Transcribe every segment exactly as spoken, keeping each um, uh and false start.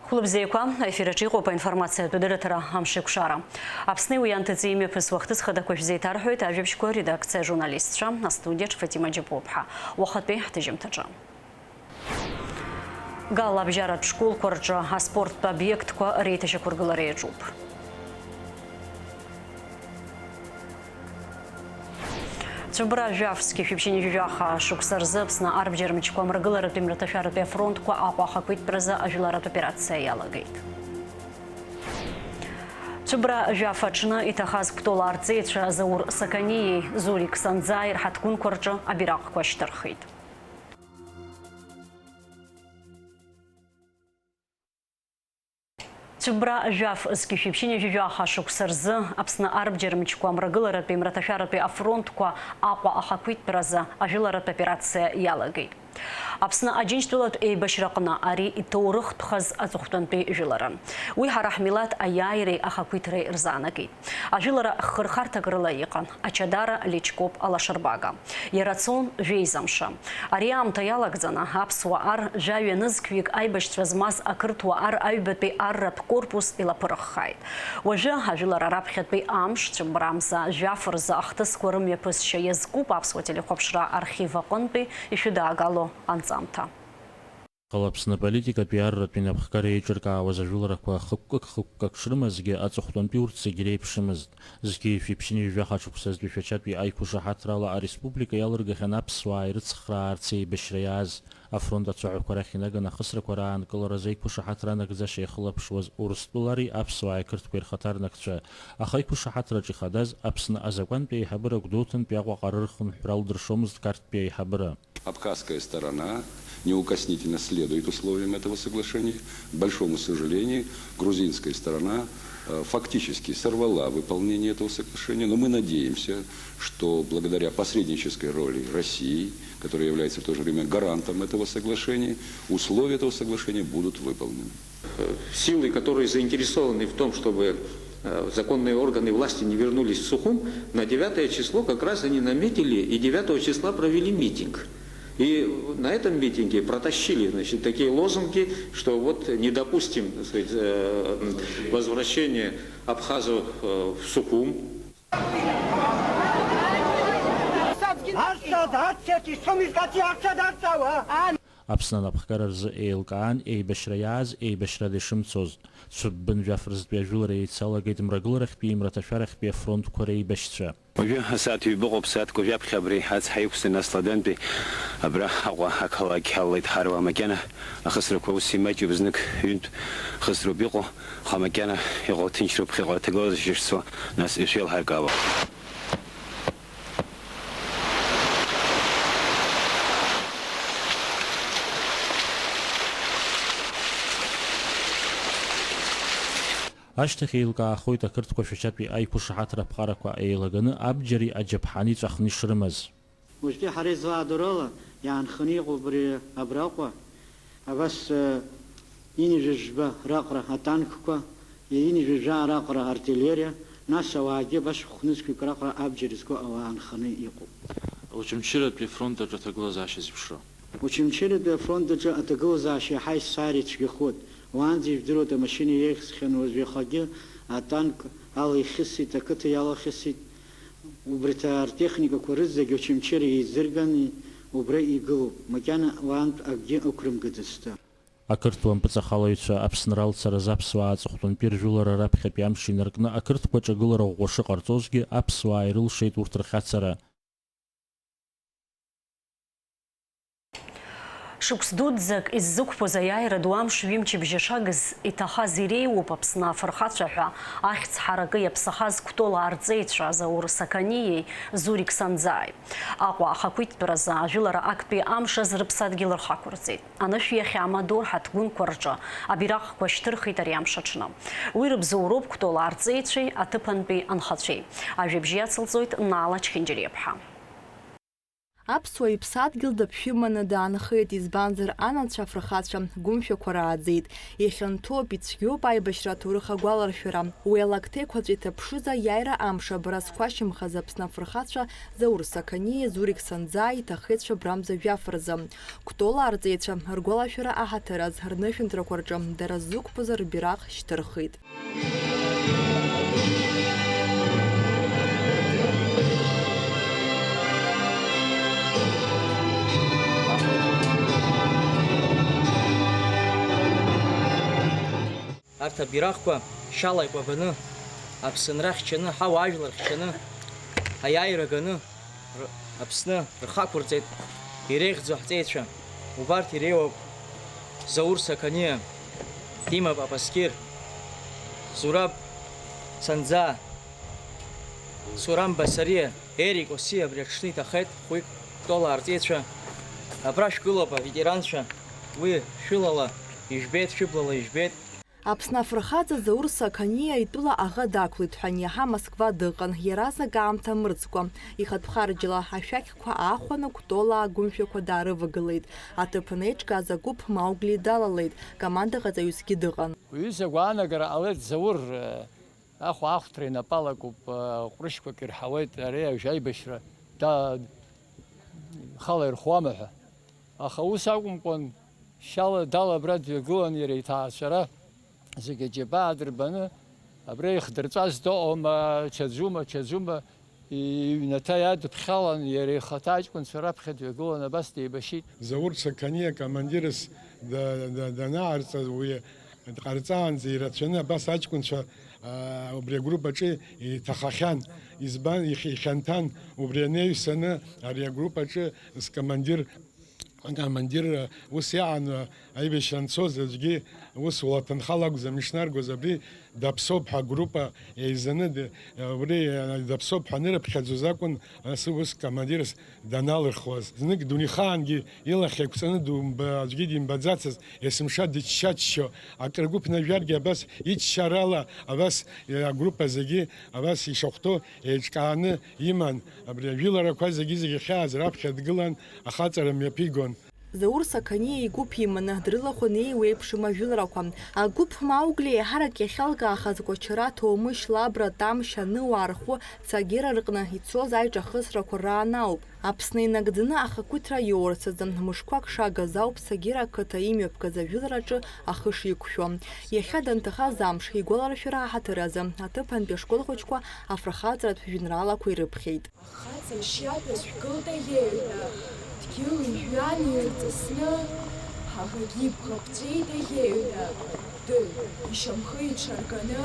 Хәылбзиақәа, аефир аҿы иҟоуп аинформациатә дырраҭара Амшеикәшара. Аԥсни уи анҭыҵи имҩаԥысуа ахҭыс хадақәа шәзеиҭарҳәоит ажәабжьқәа редакциа ажурналистцәа, астудиаҿ Фатима Џьапуаԥҳа. Уахатәи ҳҭыжьымҭаҿы. Гал абжьаратә школқәа рҿы аспорттә обиектқәа реиҭашьақәыргылара иаҿуп. Цәыббра жәаф зқьи жәшәи ԥшьынҩажәи жәаха шықәса рзы Аԥсны арбџьар мчқәа амрагыларатәи мраҭашәаратәи афронтқәа Аҟәа ахақәиҭтәразы ажәыларатә операциа иалагеит. Цәыббра жәаф аҽны иҭахаз Кәтол арҵеицәа Заур Сақаниеи Зурик Санӡааи рҳаҭгәынқәа рҿы абираҟқәа шьҭырхит. Цәыббра жәаф зқьи жәшәи ԥшьынҩажәи жәаха шықәса рзы Аԥсны арбџьар мчқәа амрагыларатәи мраҭашәаратәи афронтқәа Аҟәа ахақәиҭтәразы ажәыларатә операциа иалагеит. Аԥсны Аџьынџьтәылатә еибашьраҟны ари иҭоурыхтәхаз аҵыхәтәантәи жәыларан. Уи ҳара ҳмилаҭ аиааиреи ахақәиҭреи рзаанагеит. Ажәылара хырхарҭак рыла иҟан, Ачадара, Лечкоп, Алашарбага. Иара цон жәеиза мшы. Ари аамҭа иалагӡаны аԥсуа ар жәаҩа нызқьҩык аибашьцәа змаз ақырҭуа ар аҩбатәи арратә корпус илаԥырыххааит. Уажәы ажәылара раԥхьатәи амш, цәыббрамза жәаф рзы ахҭысқәа рымҩаԥысшьа иазкуп аԥсуа телехәаԥшра архив аҟынтәи ишәыдаагало анҵамҭа. Аԥсны аполитикатәи арратәи напхгара еиҿыркаауаз ажәыларақәа хықәкык-хықәкык шрымазгьы, аҵыхәтәантәи урҭ зегь реиԥшымызт. Зқьи жәшәи ԥшьынҩажәи жәаха шықәсазтәи Шәачатәи аиқәышаҳаҭрала ареспублика иалыргахьан аԥсуаа ирыцхраарц еибашьра иааз. Афронт ацәаҳәақәа рахь инаганы ахысрақәа раанкыларазы аиқәышаҳаҭра анагӡашьа иахылаԥшуаз Урыстәылари аԥсуааи ақырҭқәеи рхаҭарнакцәа. Аха аиқәышаҳаҭраҿ ихадаз Аԥсны азакәантәи аиҳабыра Гәдоуҭантәи Аҟәаҟа рырхынҳәра лдыршомызт Қарҭтәи аиҳабыра. Абхазская сторона неукоснительно следует условиям этого соглашения. К большому сожалению, грузинская сторона, э, фактически сорвала выполнение этого соглашения, но мы надеемся, что благодаря посреднической роли России, которая является в то же время гарантом этого соглашения, условия этого соглашения будут выполнены. Силы, которые заинтересованы в том, чтобы, э, законные органы власти не вернулись в Сухум, на девятое число как раз они наметили и девятого числа провели митинг. И на этом митинге протащили, значит, такие лозунги, что вот не допустим, так сказать, э, м, возвращения абхазов, э, в Сухум. Аԥсны анапхгара рзы еилкаан еибашьра иааз еибашьрада ишымцоз. Цәыббын жәаф рзтәи ажәылара еицалагеит мрагыларахьтәии мраҭашәарахьтәии афронтқәа реибашьцәа. Уажәы асааҭ ҩба ыҟоуп, сааҭк уажәы аԥхьа абри ацҳа иқәсын, нас Ладантәи абра Аҟәа ақалақь алалеит ҳаруаа макьана ахысрақәа ус имаҷуп, знык ҩынтә хысроуп иҟоу, аха макьана иҟоу ҭынчроуп, ԥхьаҟа аҭагылазаашьа шцо, нас ишәеилҳаркаауа. Ашьҭахь еилкаахоит ақырҭқәа Шәачатәи аиқәышаҳаҭра аԥҟарақәа еилаганы абџьари аџьаԥҳани ҵәахны ишрымаз. Уажәтәи ҳара излаадоу рыла иаанханы иҟоуп абри абраҟа, абас, э, ҩынҩажәа жәба раҟара атанкқәа, ҩынҩажәа жәаа раҟара артиллериа, нас ауаагьы абас хәнызқьҩык раҟара абџьар зго ауаа аанханы иҟоуп. Очамчыратәи афронт аҿы аҭагылазаашьа зеиԥшроу. Очамчыратәи афронт аҿы аҭагылазаашьа иаҳа есааира ицәгьахоит. Уаанӡа ижәдыруеит, амашьына еихсхьан, уажә иахагьы атанк ала ихьысит, ақыҭа иалахьысит. Убарҭ артехникақәа рызегь Очамчыра еизырган, убра игылоуп. Макьана уаантә акгьы ықәрымгаӡацт. Ақырҭуа мпыҵахалаҩцәа Аԥсны ралцаразы аԥсуаа аҵыхәтәантәи ржәылара раԥхьатәи амш инаркны, ақырҭқәа ҿагылара ӷәӷәа шыҟарҵозгьы, аԥсуаа ирылшеит урҭ рхьацара. Шықәс дуӡӡак иззықәԥоз аиааира ду амш ҩымчыбжьа шагыз, иҭахаз иреиуоуп Аԥсны афырхацәа ҳәа ахьӡ ҳаракы иаԥсахаз Кәтол арҵеицәа Заур Сақаниеи Зурик Санӡааи. Аҟәа ахақәиҭтәразы ажәылара актәи амш азы рыԥсадгьыл рхақәырҵеит. Анышә иахьа амадоу рҳаҭгәынқәа рҿы абираҟқәа шьҭырхит ари амш аҽны. Уи рыбзоуроуп Кәтол арҵеицәеи аҭыԥантәи анхацәеи. Ажәабжь иацылҵоит Наала Чхинџьариаԥҳа. Аԥсуа иԥсадгьыл даԥшәыманы даанхеит, избанзар, анацәа афырхацәа гәымшәақәа рааӡеит. Ихьанҭоуп, ицәгьоуп аибашьра аҭоурых агәаларшәара. Уи алакҭа еиқәаҵәа иҭаԥшыз аиааира амш абра зқәашьымхаз Аԥсны афырхацәа Заур Сақаниа, Зурик Санӡаа иҭахеит шәабрамза жәаф рзы. Кәтолаа рҵеицәа ргәалашәара аҳаҭыр азы рнышәынҭрақәа рҿы дара ззықәԥоз рбираҟ шьҭырхит. Арҭ абираҟқәа шьала икәабаны, Аԥсынра хьчаны, ҳауаажәлар хьчаны, аиааира ганы, р-, Аԥсны рхы ақәырҵеит иреиӷьӡоу ҳҵеицәа. Убарҭ иреиуоуп Заур Сақаниа, Дима Папаскир, Зураб Санӡаа, Сурам Басариа, Ерик Оси. Абри аҽны иҭахеит хәҩык Кәтолаа рҵеицәа. Абра шәгылоуп, аветеранцәа, уи шәылала ижәбеит, шәыблала ижәбеит. Аԥсны афырхаҵа Заур Сақаниа итәыла аӷа дақәлеит ҳәа, иаҳа Москва дыҟан, иаразнак аамҭа мырӡкәа, ихатә харџьала ашәақьқәа аахәаны, Кәтолаа агәымшәақәа даарывагылеит. Аҭыԥан еиҿкааз агәыԥ Маугли далалеит, командаҟаҵаҩысгьы дыҟан. Уҩыза агәаанагара ҟалеит Заур, ахәаахәҭра инапы алакуп, ҟәрышьқәак ирҳауеит, ари ажәа аибашьра да-, хала ирхуама ҳәа. Аха ус акәымкәан, шьала дала абра дҩагылан, иара иҭаацәара зегьы аџьабаа дырбаны, абра ихдырҵәаз дыҟоума, чаӡума, чаӡума, иҩнаҭа иадыԥхьалан, иара ихаҭа аҷкәынцәа раԥхьа дҩагылан, абас деибашьит. Заур Сақаниа командирс да-, да-, данааирҵаз, уи дҟарҵаанӡа ирацәаны абас аҷкәынцәа, аа, убри агрупп аҿы иҭахахьан. Избан, ихь-, ихьанҭан, убри анаҩсаны ари агрупп аҿы скомандир, акомандир ус иаан, аибашьра анцоз аӡәгьы ус ула ҭынхала акәӡам ишнаргоз, абри Даԥсоуп ҳәа агруппа еизаны, д-, убри Даԥсоуп ҳәа анырыԥхьаӡоз акәын, ас ус командирс даналырхуаз. Знык дунеихаангьы илахь еиқәҵаны думба-, аӡәгьы димбаӡацызт, есымша дычча-ччо, акры гәы ԥнажәаргьы абас иччарала, абас, э, агруппа зегьы абас ишахәҭоу еиҿкааны иман. Абри ажәыларақәа зегьы-зегьы хьаас раԥхьа дгылан, ахаҵара мҩаԥигон. Заур Сақаниа игәыԥ иманы дрылахәын еиуеиԥшым ажәыларақәа. Агәыԥ Маугли еиҳарак иахьалкаахаз Кәачара, Ҭоумышь, Лабра, Тамшь, Аныуаа рхәы Цагира рҟны ицоз аиҿахысрақәа раан ауп. Аԥсны инагӡаны ахақәиҭра иоурц азы мышқәак шагаз ауп Цагира ақыҭа имҩаԥгаз ажәылараҿы ахы шиқәшәо. Иахьа данҭахаз амш, игәаларшәара аҳаҭыр азы аҭыԥантәи ашкол хәыҷқәа афырхаҵаратә жәеинраалақәа ирыԥхьеит. Ахаҵа шиаҭәаз шәгылт аиеҩҳәа, дгьыли жәҩани ирҵысны, ҳаӷагьы ибӷа ԥҵәеит аиеҩҳәа, дыҩ, ишьамхы иҽарганы.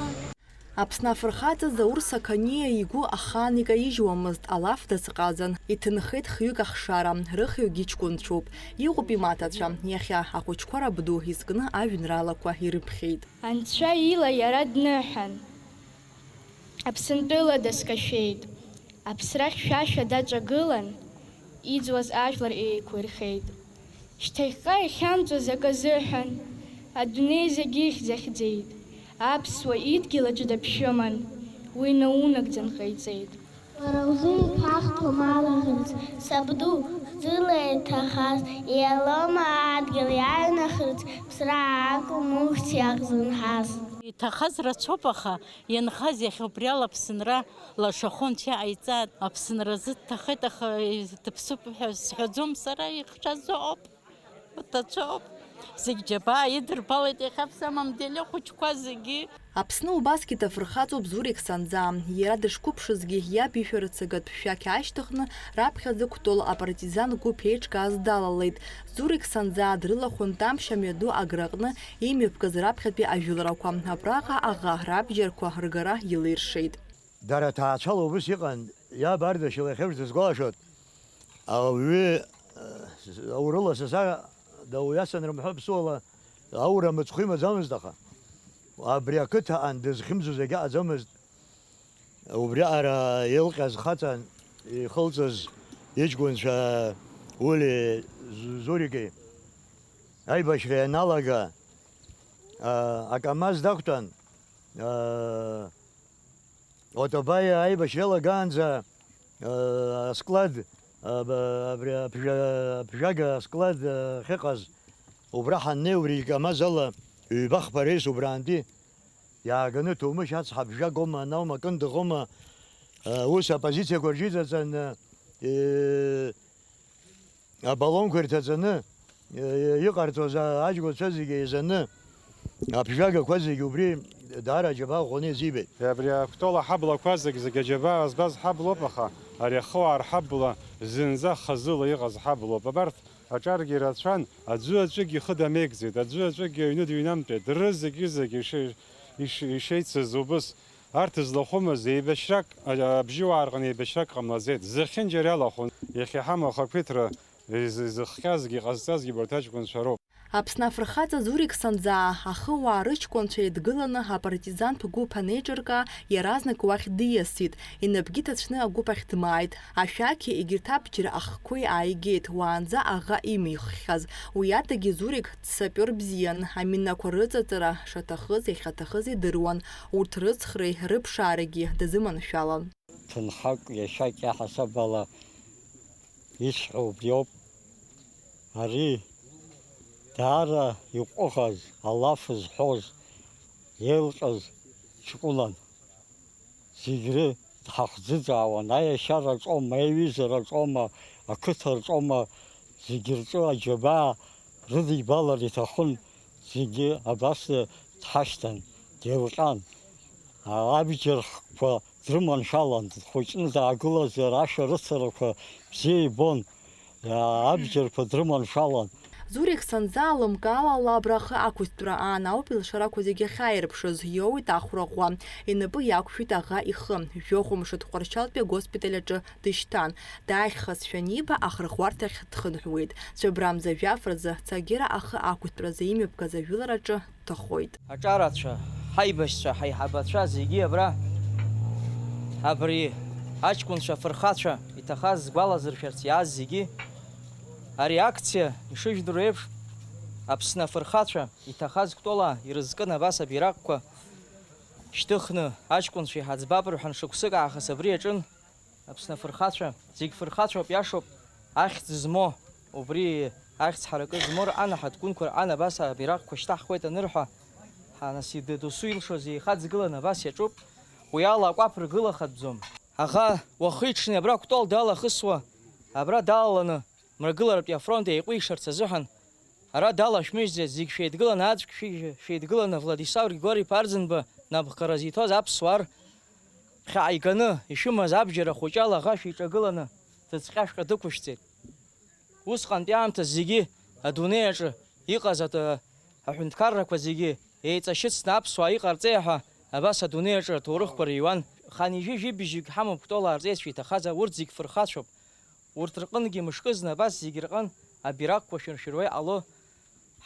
Аԥсны афырхаҵа Заур Сақаниа игәы ахаан икаижьуамызт, алаф дазҟазан, иҭынхеит хҩык ахшара, рыхҩык иҷкәынцәоуп, иҟоуп имаҭацәа, иахьа ахәыҷқәа рабду изкны ажәеинраалақәа ирыԥхьеит. Анцәа ила иара дныҳәан, Аԥсынтәыла дазкашәеит, аԥсра хьшәашәа даҿагылан, иӡуаз ажәлар еиқәирхеит. Шьҭахьҟа ихьамҵуаз акы азыҳәан, адунеи зегьы ихьӡ ахьӡеит. Аԥсуа идгьыл аҿы даԥшәыман, уи наунагӡан ҟаиҵеит. Уара узы иҭахҭоума алаӷырӡ, сабду, хьӡыла иҭахаз, иалоума адгьыл иаҩнахырц, ԥсра акәым ухьӡ иахьзынҳаз. Иҭахаз рацәоуп, аха ианхаз иахьа убри ала Аԥсынра лашахон, цәа ҟаиҵааит. Аԥсынра азы дҭахеит, аха дыԥсуп ҳәа сҳәаӡом сара, ихшәазоуп. Уҭацәоуп. Зегь џьабаа идырбалеит иахьа, в самом деле, ахәыҷқәа зегьы. Аԥсны убасгьы ҭафырхаҵоуп Зурик Санӡаа. Иара дышқәыԥшызгьы, иаб ишәарыцага шәақь аашьҭыхны, раԥхьаӡа Кәтол апартизан гәыԥ еиҿкааз далалеит. Зурик Санӡаа дрылахәын Тамшь амҩаду Аграҟны имҩаԥгаз раԥхьатәи ажәыларақәа. Абраҟа аӷа рабџьарқәа ргара илиршеит. Дара ҭаацәала убыс иҟан, иаб Ардашьыл иахьеиԥш дысгәалашәоит. Ауаҩы, э, аурыла саса дауҩасын рымҳәо ԥсуала аура мыцхәы имаӡамызт, аха абри ақыҭа аан дызхьымӡоз егьаҟаӡамызт. Убриаҟара илҟьаз хаҵан ихылҵыз иҷкәынцәа Ули Зу-, Зурики аибашьра ианалага, а, акамаз дақәтәан, а, Отобаиа аибашьра иалагаанӡа, э, асклад Аб-, абри аԥжәа-, аԥжәага асклад ахьыҟаз, убра ҳаннеи, убри икамаз ала ҩба-хԥа реис убраантәи иааганы, Ҭоумышь ацҳа аԥжәагоума, анаума, акындыӷоума, ус апозициақәа рҿы иҵаҵаны, э, абалонқәа ирҭаҵаны, э, иҟарҵоз аҷкәынцәа зегьы еизаны, аԥжәагақәа зегьы убри даара аџьабаа ӷәӷәаны иазибеит. Абри акәтол аҳаблақәа зегь, зегь аџьабаа збаз ҳаблоуп, аха ари ахыуаа рҳабла зынӡа хазыла иҟаз ҳаблоуп. Абарҭ аҿаргьы ирацәан, аӡәы аӡәыгь ихы дамеигӡеит, аӡәы аӡәыгь аҩны дыҩнамтәеит, рызегьы-зегьы ишеи-, иш-, ишеицыз убыс. Арҭ злахәымыз еибашьрак, а-, абжьыуаа рҟны еибашьрак ҟамлаӡеит. Зехьынџьара иалахәын. Иахьа иҳамоу ахақәиҭра, из-, изыхҟьазгьы, иҟазҵазгьы убарҭ аҷкәынцәа роуп. Аԥсны афырхаҵа Зурик Санӡаа ахыуаа рыҷкәынцәа еидгыланы апартизантә гәыԥ анеиҿырка, иаразнак уахь диасит, инапгьы ҭацәны агәыԥ ахь дмааит. Ашәақь егьырҭ абџьар ахқәеи ааигеит, уаанӡа аӷа имиххьаз. Уи адагьы Зурик дсапиор бзиан, аминақәа рыҵаҵара шаҭахыз, иахьаҭахыз идыруан, урҭ рыцхреи рыԥшаарагьы дазыманшәалан. Ҭынхак иашьак иаҳасаб ала исҳәо убриоуп. Ари даара иҟәыӷаз, алаф зҳәоз, еилҟьаз ҷкәынан. Зегь ры дҳахӡыӡаауан, аиашьараҿоума, аиҩызараҿоума, ақыҭарҿоума, зегь рҿы аџьабаа рыдибалар иҭахын, зегьы абас дҳашьҭан, деилҟьан. Абџьарқәа дрыманшәалан, дхәыҷны даагылазар, ашәарыцарақәа бзиа ибон, абџьарқәа дрыманшәалан. Зурик Санӡаа лымкаала лабра ахы ақәызтәра аан ауп илшарақәа зегьы ахьааирԥшыз, иоуит ахәра ӷәӷәа, инапы иақәшәеит аӷа ихы, жәохә мшы Тҟәарчалтәи агоспиталь аҿы дышьҭан, дааихьазшәа аниба, ахырӷәӷәарҭахь дхынҳәуеит, цәыббрамза жәаф рзы, Цагира ахы ақәызтәразы имҩаԥгаз ажәылараҿы дҭахоит. Аҿарацәа, ҳаибашьцәа, ҳаиҳабацәа зегьы абра, абри аҷкәынцәа, афырхацәа иҭахаз сгәалазыршәарц иааз зегьы, ари акциа ишыжәдыруа еиԥш, Аԥсны афырхацәа иҭахаз кәтолаа ирызкын абас абираҟқәа шьҭыхны, аҷкәынцәа иҳаӡбап рҳәан, шықәсык аахыс абри иаҿын. Аԥсны афырхацәа, зегь фырхацәоуп, иашоуп, ахьӡ змоу, убри ахьӡ ҳаракы змоу рҟан аҳаҭгәынқәа рҟан абас абираҟқәа шьҭаҳхуеит анырҳәа, ҳа, нас, ида досу илшоз еихаӡгыланы абас иаҿуп, уи ала акәаԥ ргылахатәӡом. Аӷа уахи-ҽни абра кәтол далахысуа, абра далаланы, мрагыларатәи афронт еиҟәишарц азыҳәан, ара далашәмыжьӡеит, зегь шәеидгыланы, аӡәк шәи-, шәеидгыланы, Владислав Григори Ԥарӡынба напхгара зиҭоз аԥсуаа рхьаа иганы ишәымаз абџьар ахәыҷы ала аӷа шәиҿагыланы, ҭыӡҟьашәҟьа дықәышәҵеит. Усҟантәи аамҭа зегьы адунеи аҿы иҟаз ат-, аҳәынҭқаррақәа зегьы еиҵашьыцны аԥсуаа иҟарҵеи ҳәа абас адунеи аҿы аҭоурыхқәа рыҩуан. Ханижәи-жәибжьык ҳамоуп кәтолаа рҵеицәа иҭахаз, урҭ зегь фырхацәоуп. Урҭ рҟынгьы мышкызны абас зегь рҟын абираҟқәа шәыршәыруа иҟало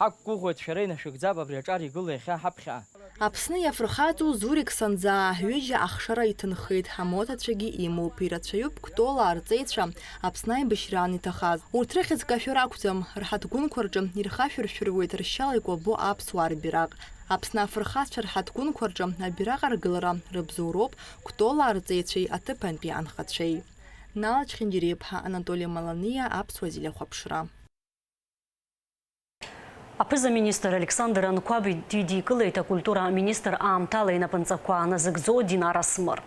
ҳақәгәыӷуеит, шәара инашәыгӡап абри аҿар игыло иахьа ҳаԥхьаҟа. Аԥсны иафырхаҵоу Зурик Санӡаа ҩыџьа ахшара иҭынхеит, амоҭацәагьы имоуп, ирацәаҩуп кәтолаа рҵеицәа Аԥсны аибашьраан иҭахаз. Урҭ рыхьӡ кашәар акәӡам, рҳаҭгәынқәа рҿы ирхашәыршәыруеит ршьала икәабо аԥсуаа рбираҟ. Аԥсны афырхацәа рҳаҭгәынқәа рҿы абираҟ аргылара рыбзоуроуп кәтолаа рҵеицәеи аҭыԥантәи анхацәеи. Нала Чхьынџьариаԥҳа, Анатоли Маланиа, Аԥсуа зилахәаԥшра. Аԥыза-министр Александр Анқәаб дидикылеит акультура аминистр аамҭала инапынҵақәа назыгӡо Динара Смыр.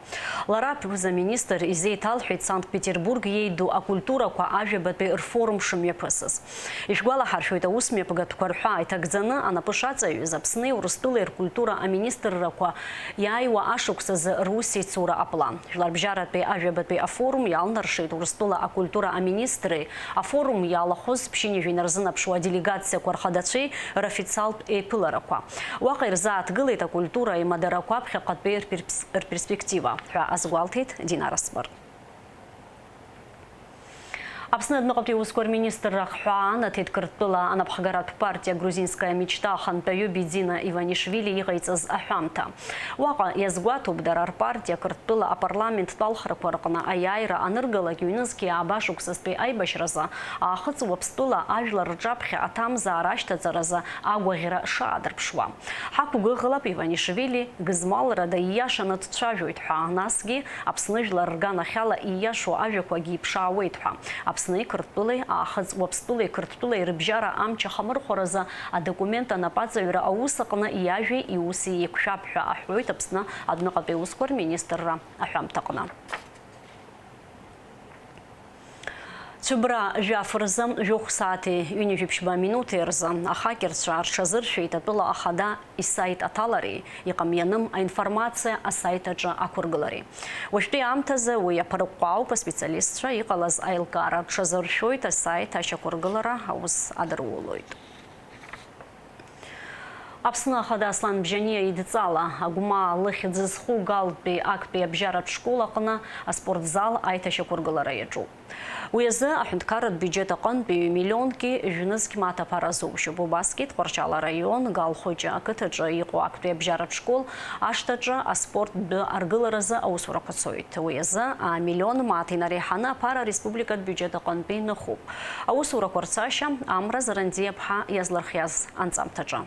Лара аԥыза-министр изеиҭалҳәеит Санкт-Петербург иеиду акультурақәа ажәабатәи рфорум шымҩаԥысыз. Ишәгәалаҳаршәоит, аусмҩаԥгатәқәа рҳәаа иҭагӡаны анапы шаҵаҩыз Аԥсни Урыстәылеи ркультура аминистррақәа иааиуа ашықәсазы русеицура аплан. Жәларбжьаратәи ажәабатәи афорум иалнаршеит Урыстәыла акультура аминистри, афорум иалахәыз ԥшьынҩажәи инарзынаԥшуа аделегациақәа рхадацәеи рофициалтә еиԥыларақәа. Уаҟа ирзааҭгылеит акультура аимадарақәа аԥхьаҟатәи рперс-, рперспектива ҳәа азгәалҭеит Динара Смыр. Аԥсны адәныҟатәи аусқәа рминистрра ахҳәаа анаҭеит Қырҭтәыла анапхгаратә партиа Грузинская мечта ахантәаҩы Бидзина Иванишвили иҟаиҵаз аҳәамҭа. Уаҟа иазгәаҭоуп, дара рпартиа Қырҭтәыла апарламенттә алхрақәа рҟны аиааира аныргалак, ҩнызқьи ааба шықәсазтәи аибашьразы Аахыҵ Уаԥстәыла ажәлар рҿаԥхьа аҭамзаара ашьҭаҵаразы агәаӷьра шаадырԥшуа. Ҳақәгәыӷлап, Иванишвили гызмалрада ииашаны дцәажәоит ҳәа, насгьы Аԥсны жәлар рганахьала ииашоу ажәақәагьы иԥшаауеит ҳәа. Аԥсни Қырҭтәылеи, Аахыҵ Уаԥстәылеи Қырҭтәылеи рыбжьара амч ахамырхәаразы адокумент анапаҵаҩра аус аҟны иажәеи иуси еиқәшәап ҳәа аҳәоит Аԥсны адәныҟатәи аусқәа рминистрра аҳәамҭаҟны. Цәыбра жәаф рзы, жәохә сааҭи ҩынҩажәи ԥшьба минуҭи рзы ахакьырцәа рҽазыршәеит атәыла ахада исайт аҭалареи, иҟамианым аинформациа асайт аҿы ақәыргылареи. Уажәтәи аамҭазы уи аԥырҟәҟәа ауп аспециалистцәа иҟалаз аилкаара рҽазыршәоит, асайт ашьақәыргылара аус адырулоит. Аԥсны Ахада Аслан Бжьаниа идҵала Агәмаа лыхьӡ зху Галтәи актәи абжьаратә школ аҟны аспортзал аиҭашьақәыргылара иаҿуп. Уи азы аҳәынҭқарратә биуџьет аҟынтәи ҩ-миллионки жәнызқь мааҭ аԥара азоужьуп. Убасгьы Тҟәарчал араион Гал хәыҷы ақыҭаҿы иҟоу актәи абжьаратә школ ашҭаҿы аспорттә аргыларазы аусурақәа цоит. Уи азы амиллион мааҭ инареиҳаны аԥара ареспубликатә биуџьет аҟынтәи ныхуп. Аусурақәа рцашьа Амра Зарандиаԥҳа иазлырхиаз анҵамҭаҿы.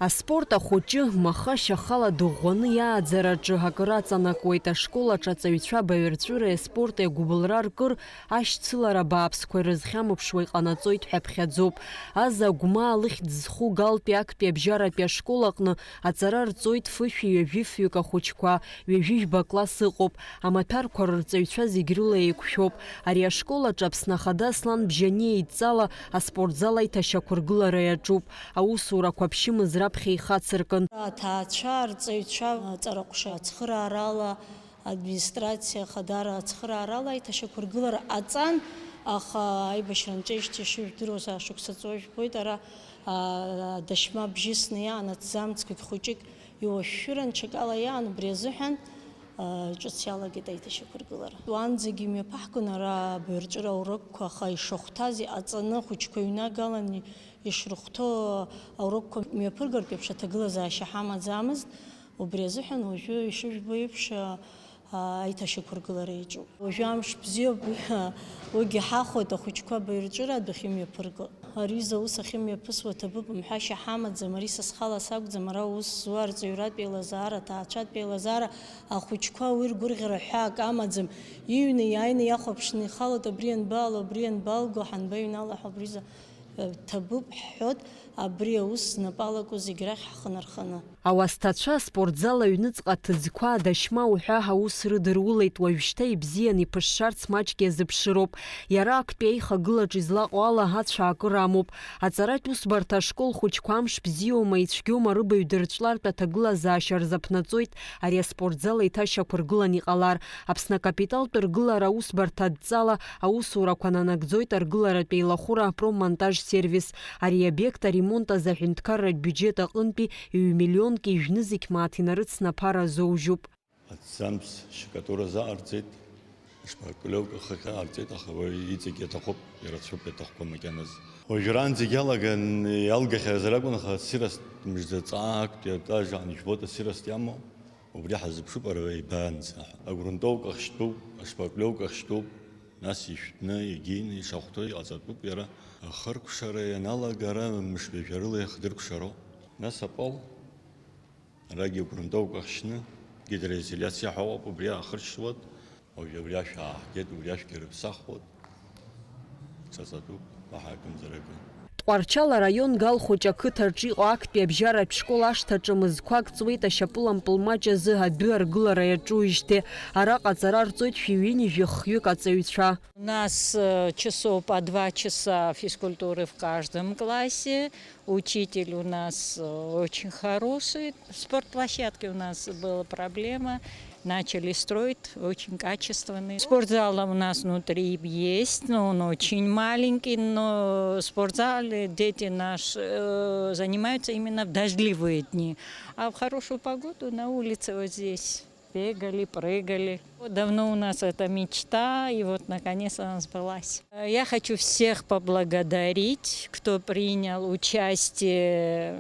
Аспорт ахәыҷы, маха шьахала дыӷәӷәаны иааӡараҿы акыр аҵанакуеит. Ашкол аҿы аҵаҩцәа абаҩрҵәыреи аспорти агәыбылра ркыр, ашьцылара бааԥсқәа ирызхьамыԥшуа иҟанаҵоит ҳәа ԥхьаӡоуп. Аза Агәмаа лыхьӡ зху Галтәи актәи абжьаратәи ашкол аҟны аҵара рҵоит фышәи ҩажәи фҩык ахәыҷқәа, ҩажәи жәба класс ыҟоуп. Амаҭәарқәа рырҵаҩцәа зегь рыла еиқәшәоуп. Ари ашкол аҿы Аԥсны Ахада Аслан Бжьаниа идҵала аспортзал аиҭашьақәыргылара иаҿуп. Аусурақәа ԥшьымз раԥхьа ихацыркын. Аҭаацәа, арҵаҩцәа, аҵараҟәша ацхыраарала, администрациа ахадара ацхыраарала аиҭашьақәыргылара ҟаҵан, аха аибашьра анҵәеижьҭеи ишыжәдыруаз, ашықәса ҵуа жәбоит, ара, а, адашьма бжьысны иаан, аҭӡамцқәагь хәыҷык иуашәшәыран, ҽакала иаан, убри азыҳәан, а, ҿыц иалагеит аиҭашьақәыргылара. Уаанӡагьы имҩаԥаҳгон ара абаҩрҵәыра аурокқәа, аха ишахәҭаз иҟаҵаны, ахәыҷқәа ҩнагалан ишрыхәҭоу аурокқәа мҩаԥыргартә еиԥш аҭагылазаашьа ҳамаӡамызт. Убри азыҳәан уажәы ишыжәбо еиԥш, а, аиҭашьақәыргылара иаҿуп. Уажәы амш бзиоуп, уигьы ҳахәоит, ахәыҷқәа абаҩрҵәыра адәахьы имҩаԥырго. Ари изы аус ахьымҩаԥысуа ҭабуп, мҳәашьа ҳамаӡам, ари са схала сакәӡам, ара аус зуа арҵаҩратә еилазаара, аҭаацәатә еилазаара, ахәыҷқәа уи ргәырӷьара ҳәа акы амаӡам, иҩны иааины иахәаԥшны ихалоит, абри ианбаало, абри ианбалго, ҳанбаҩнало ҳәа, абри изы, э, ҭабуп ҳҳәоит, абри аус знапы алаку зегь рахь ҳхы нарханы. Ауасҭацәа аспортзал аҩныҵҟа аҭыӡқәа, адашьма уҳәа аус рыдырулеит, уажәшьҭа ибзиан иԥышшарц маҷк иазыԥшыроуп. Иара актәи аихагылаҿ излаҟоу ала ацәаакыра амоуп. Аҵаратә усбарҭа ашкол хәыҷқәа амш бзиоума, ицәгьоума рыбаҩ дырҵәлартә аҭагылазаашьа рзаԥнаҵоит ари аспортзал еиҭашьақәыргылан иҟалар. Аԥсны акапиталтә ргылара аусбарҭа адҵала аусурақәа нанагӡоит аргыларатә еилахәыра Проммонтаж сервис. Ари аобиект аремонт азы аҳәынҭқарратә биуџьет аҟынтәи ҩ-миллионки жәнызқь мааҭ инарыцны аԥара азоужьуп. Аҭӡамц шьакатура азаҟарҵеит, ашпаклевка ахы ҟарҵеит, аха уи иҵегь иаҭахуп, ирацәоуп иаҭахқәоу макьаназы. Уажәраанӡагь иалаган, иалгахьазар акәын, аха асирост мыжда ҵаа актәи атаж аан ижәбоит асирост иамоу, убри ҳазыԥшуп ара ибаанӡа. Агрунтовка ахьшьтәуп, ашпаклевка ахьшьтәуп, нас ишәҭны, егьины ишахәҭоу иҟаҵатәуп иара. Ахыркәшара ианалага ара мышгаҩ жәарыла иахдыркәшароуп. Нас апол. Арагьы агрунтовка ахьшьны, гидроизоляциа ҳәа ыҟоуп, убри аахыршьуеит. Уажә абри ашә ааҳгеит, убри ашәгьы рыԥсахуеит. Ҿаҵатәуп, уаҳа акымзаракы. Тҟәарчал араион Галхәыҷ ақыҭаҿы иҟоу актәи абжьаратә школ ашҭаҿы мызқәак ҵуеит ашьапылампыл маҷ азы адәы аргылара иаҿуижьҭеи. Араҟа аҵара рҵоит шәи ҩынҩажәи хҩык аҵаҩцәа. У нас, э, часов по два часа физкультуры в каждом классе. Учитель у нас, э, очень хороший. Спортплощадки у нас была проблема. Начали строить, очень качественный. Спортзал у нас внутри есть, но он очень маленький, но в спортзале дети наши, э, занимаются именно в дождливые дни. А в хорошую погоду на улице вот здесь бегали, прыгали. Вот давно у нас эта мечта, и вот наконец она сбылась. Я хочу всех поблагодарить, кто принял участие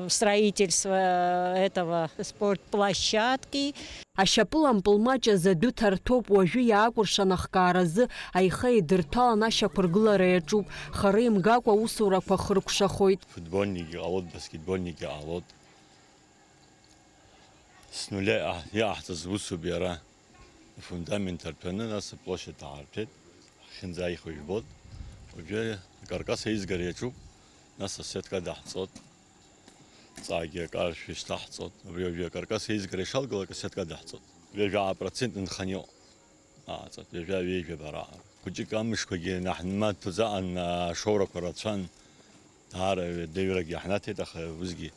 в строительстве этого спортплощадки. Ашьапылампыл маҷ азы адәы ҭарҭәоуп, уажәы иаакәыршан ахкааразы аиха еидырҭәалан ашьақәыргылара иаҿуп, хара имгакәа аусурақәа хыркәшахоит. Футбольникгьы ҟалоит, баскетбольникгьы ҟалоит. С нуля иҟаҳ-, иҟаҳҵаз усуп иара. Афундамент арҭәаны, нас аплощадь аарҭәеит. Хьынӡа аихо жәбоит. Уажәы акаркас аизгара иаҿуп, нас асетка даҳҵот. Ҵаагьы акаршә ишьҭаҳҵот. Абри уажәы акаркас аизгара ишалгалак асетка даҳҵот. Ҩажәа процент нханио. Ааҵот, ҩажәа ҩеижәа бара. Хәыҷык амшқәагьы наҳнымаҭәаӡаан, ашоурақәа рацәан. Даара даҩрак иаҳнаҭеит, аха усгьы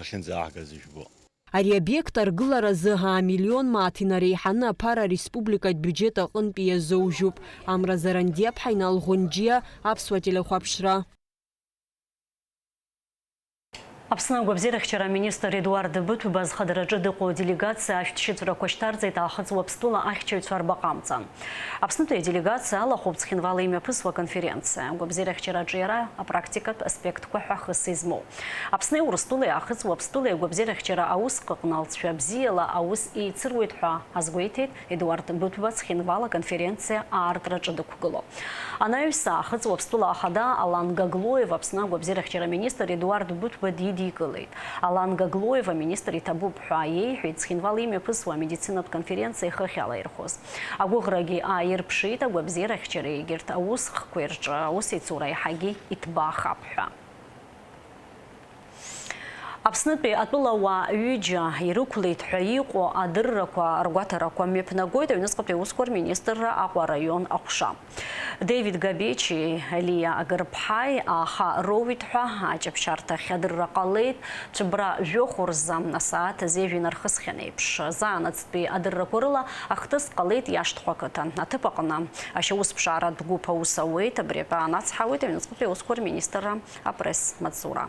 ахьынӡааҳгаз ижәбо. Ари абиект аргыларазы амиллион мааҭ инареиҳаны аԥара ареспубликатә биуџьет аҟынтәи иазоужьуп. Амра Зарандиаԥҳа, Инал Ӷәынџьиа, Аԥсуа телехәаԥшра. Аԥсны агәабзиарахьчара аминистр Едуард Быҭәба зхадараҿы дыҟоу аделегациа ашәҭшьыҵәрақәа шьҭарҵеит Аахыҵ Уаԥстәыла ахьчаҩцәа рбаҟа амҵан. Аԥснытәи аделегациа алахәуп Цхинвал имҩаԥысуа аконференциа. Агәабзиарахьчара аҿиара апрактикатә аспектқәа ҳәа хыс измоу. Аԥсни Урыстәылеи Аахыҵ Уаԥстәылеи агәабзиарахьчара аусҟаҟны алҵшәа бзиала аус еицыруеит ҳәа азгәеиҭеит Едуард Быҭәба Цхинвал аконференциа аартраҿы дықәгыло. Анаҩс Аахыҵ Уаԥстәыла ахада Алан Гаглоев Аԥсны агәабзиарахьчара аминистр Едуард Быҭәба дидикылеит. Алан Гаглоев аминистр иҭабуп ҳәа иеиҳәеит Цхинвал имҩаԥысуа амедицинатә конференциа ихыхь алаирхәыз. Агәыӷрагьы ааирԥшит агәабзиарахьчареи егьырҭ аусхкқәеи рҿы аусеицура еиҳагьы иҭбаахап ҳәа. Аԥснытәи атәылауаа ҩыџьа ирықәлеит ҳәа иҟоу адыррақәа ргәаҭарақәа мҩаԥнагоит аҩныҵҟатәи аусқәа рминистрра Аҟәа араион аҟәша. Девид Габечи Лиа Агырԥҳаи ааха роуит ҳәа аҷаԥшьарҭахь адырра ҟалеит. Цәыббра жәохә рзы асааҭ зежә инархысхьан еиԥш, заанаҵтәи адыррақәа рыла ахҭыс ҟалеит Иашҭхәа ақыҭан. Аҭыԥ аҟны ашьаусԥшааратә гәыԥ аус ауеит, абри атәы аанацҳауеит аҩныҵҟатәи аусқәа рминистрра апресс-маҵзура.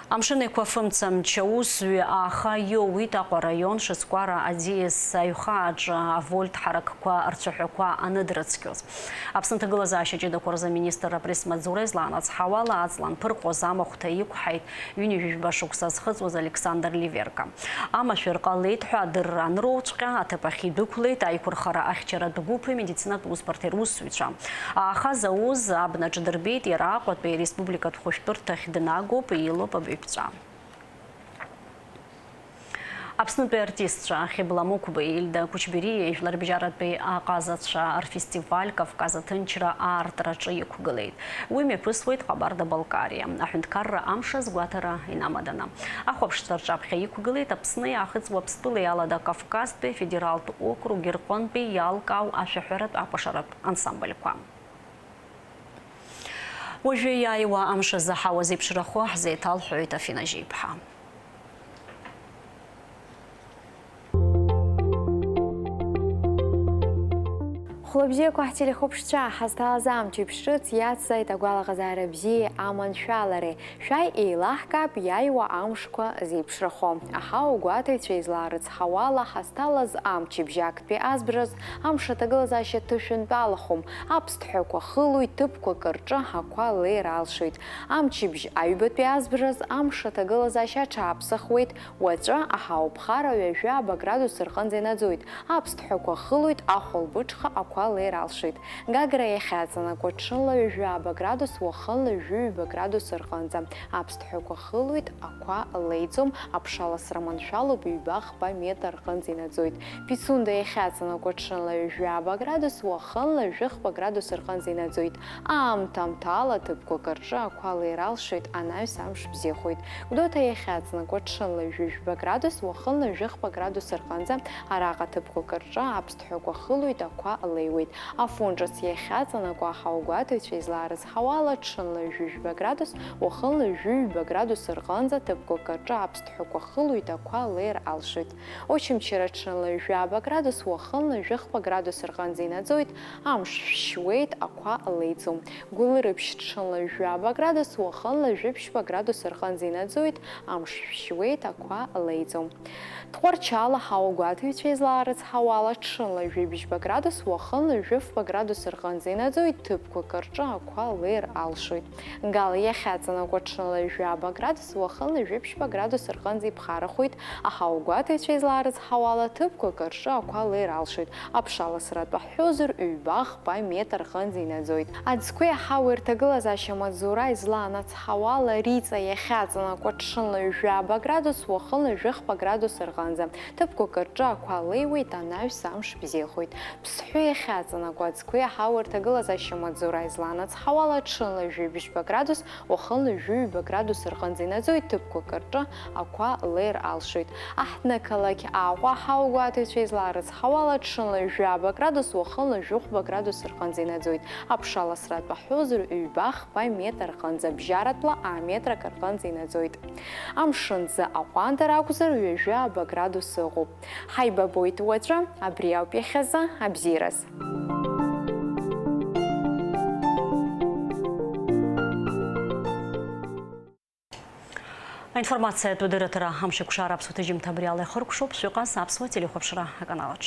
Амшын Еиқәа фымца мчаусҩы ааха иоуит Аҟәа араион Шыцкәара аӡиас аҩхааҿы авольт ҳаракқәа рцәаҳәақәа аныдрыцқьоз. Аԥсны аҭагылазаашьа ҷыдақәа рзы аминистр апресс-маҵзура излаанацҳауала, аҵла анԥырҟоз амахәҭа иқәҳаит ҩынҩажәижәба шықәса зхыҵуаз Александр Ливерка. Амашәыр ҟалеит ҳәа адырра анроуҵәҟьа, аҭыԥ ахь идәықәлеит аиқәырхара ахьчаратә гәыԥи медицинатә усбарҭеи русзуҩцәа. Ааха зауз абнаҿ дырбеит иара Аҟәатәи ареспубликатә хәышәтәырҭахь днагоуп, илоуп абаҩԥҵәа. Аԥснытәи артистцәа Хьыбла Мықәбеи, Ельда Кәычбериа, ижәларбжьаратәи аҟазацәа рфестиваль Кавказ аҭынчра аартраҿы иқәгылеит. Уи мҩаԥысуеит Ҟабарда-Балкариа аҳәынҭқарра амш азгәаҭара инамаданы. Ахәаԥшцәа рҿаԥхьа иқәгылеит Аԥсни Аахыҵ Уаԥстәылеи Алада Кавказтәи афедералтә округи рҟынтәи иалкаау ашәаҳәаратә акәашаратә ансамбльқәа. Уажәы иааиуа амш азы ҳауа зеиԥшрахо ҳзеиҭалҳәоит Афина Жьиԥҳа. Хәлабзиақәа ҳтелехәаԥшцәа, ҳазҭалаз амчыбжь ҿыц иацзааит агәалаҟазаара бзиеи аманшәалареи. Шәааи еилаҳкаап иааиуа амшқәа зеиԥшрахо. Аҳауагәаҭаҩцәа излаарыцҳауала, ҳазҭалаз амчыбжь актәи азбжаз амш аҭагылазаашьа ҭышәынтәалахом. Аԥсҭҳәақәа хылоит, ҭыԥқәак рҿы ақәа леир алшоит. Амчыбжь аҩбатәи азбжаз амш аҭагылазаашьа аҽаԥсахуеит. Уаҵәы аҳауа ԥхара ҩажәи ааба градус рҟынӡа инаӡоит. Аԥсҭҳәақәа хылоит, ахәылбыҽха ақәа леир алшоит. Гагра иахьаҵанакуа ҽынла ҩажәи ааба градус, уахынла ҩажәи ҩба градус рҟынӡа. Аԥсҭҳәақәа хылоит, ақәа леиӡом, аԥшаласра маншәалоуп, ҩба-хԥа метр рҟынӡа инаӡоит. Пицунда иахьаҵанакуа ҽынла ҩажәи ааба градус, уахынла ҩажәи хԥа градус рҟынӡа инаӡоит. Аамҭа-аамҭала ҭыԥқәак рҿы ақәа леир алшоит, анаҩс амш бзиахоит. Гәдоуҭа иахьаҵанакуа ҽынла ҩажәи жәба градус, уахынла ҩажәи хԥа градус рҟынӡа, араҟа ҭыԥқәак рҿы аԥсҭҳәақәа хылоит, ақәа леиуеит. Афон ҿыц иахьаҵанакуа аҳауагәаҭаҩцәа излаарыцҳауала, ҽынла ҩажәи жәба градус, уахынла ҩажәи ҩба градус рҟынӡа, ҭыԥқәак рҿы аԥсҭҳәақәа хылоит, ақәа леир алшоит. Очамчыра ҽынла ҩажәи ааба градус, уахынла ҩажәи хԥа градус рҟынӡа инаӡоит, амш шәшьуеит, ақәа леиӡом. Гәылрыԥшь ҽынла ҩажәи ааба градус, уахынла ҩажәи ԥшьба градус рҟынӡа инаӡоит, амш шәшьуеит, ақәа леиӡом. Тҟәарчал аҳауагәаҭаҩцәа излаарыцҳауала, ҽынла ҩажәи бжьба градус, уахынла ҩажәи фба градус рҟынӡа инаӡоит, ҭыԥқәак рҿы ақәа леир алшоит. Гал иахьаҵанакуа ҽынла ҩажәи ааба градус, уахынла ҩажәи ԥшьба градус рҟынӡа иԥхарахоит, аҳауагәаҭаҩцәа излаарыцҳауала, ҭыԥқәак рҿы ақәа леир алшоит, аԥшаласра атәы ҳҳәозар, ҩба-хԥа метр рҟынӡа инаӡоит. Аӡқәеи аҳауеи рҭагылазаашьа амаҵзура излаанацҳауала, Риҵа иахьаҵанакуа ҽынла ҩажәи ааба градус, уахынла ҩажәи хԥа градус рҟынӡа, ҭыԥқәак рҿы ақәа леиуеит, анаҩс амш бзиахоит. Ԥсҳәы иахьа иаҵанакуа аӡқәеи аҳауеи рҭагылазаашьа маҵзура излаанацҳауа ала, ҽынла жәибжьба градус, уахынла жәаҩба градус рҟынӡа инаӡоит, ҭыԥқәак рҿы ақәа леир алшоит. Аҳҭнықалақь Аҟәа аҳауагәаҭаҩцәа излаарыцҳауа ала, ҽынла жәаба градус, уахынла жәохәба градус рҟынӡа инаӡоит. Аԥша ласратә аҳәозар, ҩба-хԥа метр рҟынӡа, бжьаратәла аметр акы рҟынӡа инаӡоит. Амшын ӡы аҟәандара акәзар, ҩажәа-ааба градус ыҟоуп. Ҳаибабоит уаҵәы, абри ауп иахьазы абзиараз. Аинформациатә дырраҭара Амшаԥшара аԥсуа ҭыжьымҭа абри ала ихыркәшоуп, шәыҟаз аԥсуа телехәаԥшра аканалаҿ.